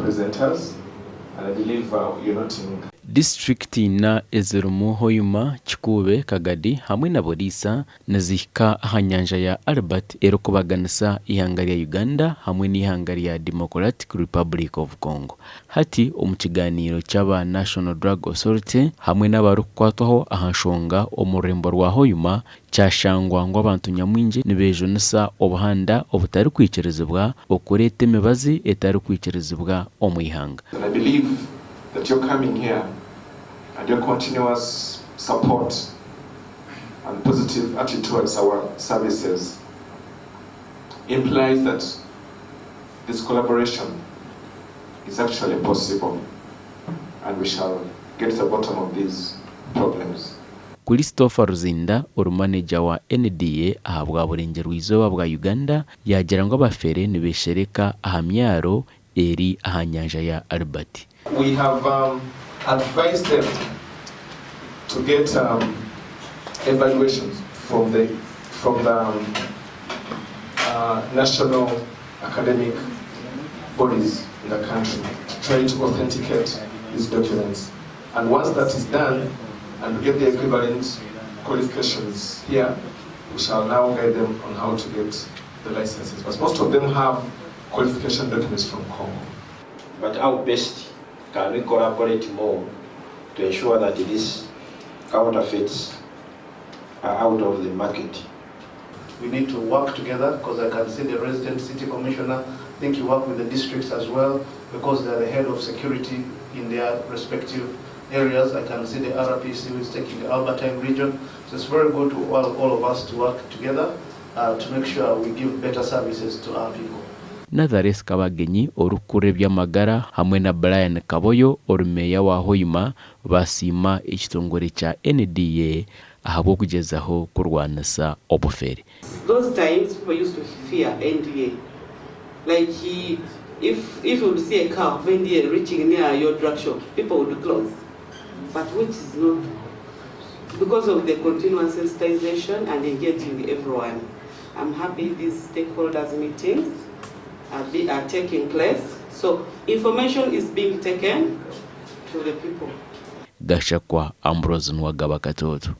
presenters and I believe you're noting. Disiturikiti ina ezirimu Hoima, Kikuube, Kagadi hamwe na Buliisa nizihika aha nyanja ya Albert erikubaganisa eihanga rya Uganda hamwe n'eihanga rya Democratic Republic of Congo. Hati omu kiganiiro ky'aba National Drug Authority hamwe n'abarikukwatwaho aha nshonga omu rurembo rwa Hoima kyashangwa ngu abantu nyamwingi nibejunisa obuhanda obutarikwikirizibwa okureeta emibazi etarikwikirizibwa omu ihanga. And I believe that your coming here and your continuous support and positive attitude towards our services implies that this collaboration is actually possible and we shall get to the bottom of these problems. Christopher Ruzinda ori manegya wa NDA ahabwa Burengyerwa-izooba bwa Uganda yaagira ngu abafere nibeshereka aha myaro eri aha nyanja ya Albert. We have advised them to get evaluations from the from the national academic bodies in the country to try to authenticate these documents and once that is done and we get the equivalent qualifications here, we shall now guide them on how to get the licenses. But most of them have qualification documents from Congo. But how best can we collaborate more to ensure that these counterfeits are out of the market? We need to work together because I can see the resident city commissioner. I think you work with the districts as well because they are the head of security in their respective areas. I can see the RPC who is taking the Albertine region. So it's very good to all, all of us to work together to make sure we give better services to our people. Nazareth Kabagenyi orikukurira eby'amagara hamwe na Brian Kaboyo ori meeya wa Hoima basiima ekitongore kya NDA ahabw'okugyezaho kurwanisa obufere. Those times people used to fear NDA. Like he, if you would see a car of NDA reaching near your drug shop, people would close. But which is not because of the continuous sensitization and engaging everyone. I'm happy these stakeholders meetings are taking place. So information is being taken to the people. Gashakwa Ambrose Nuwagaba Katoto.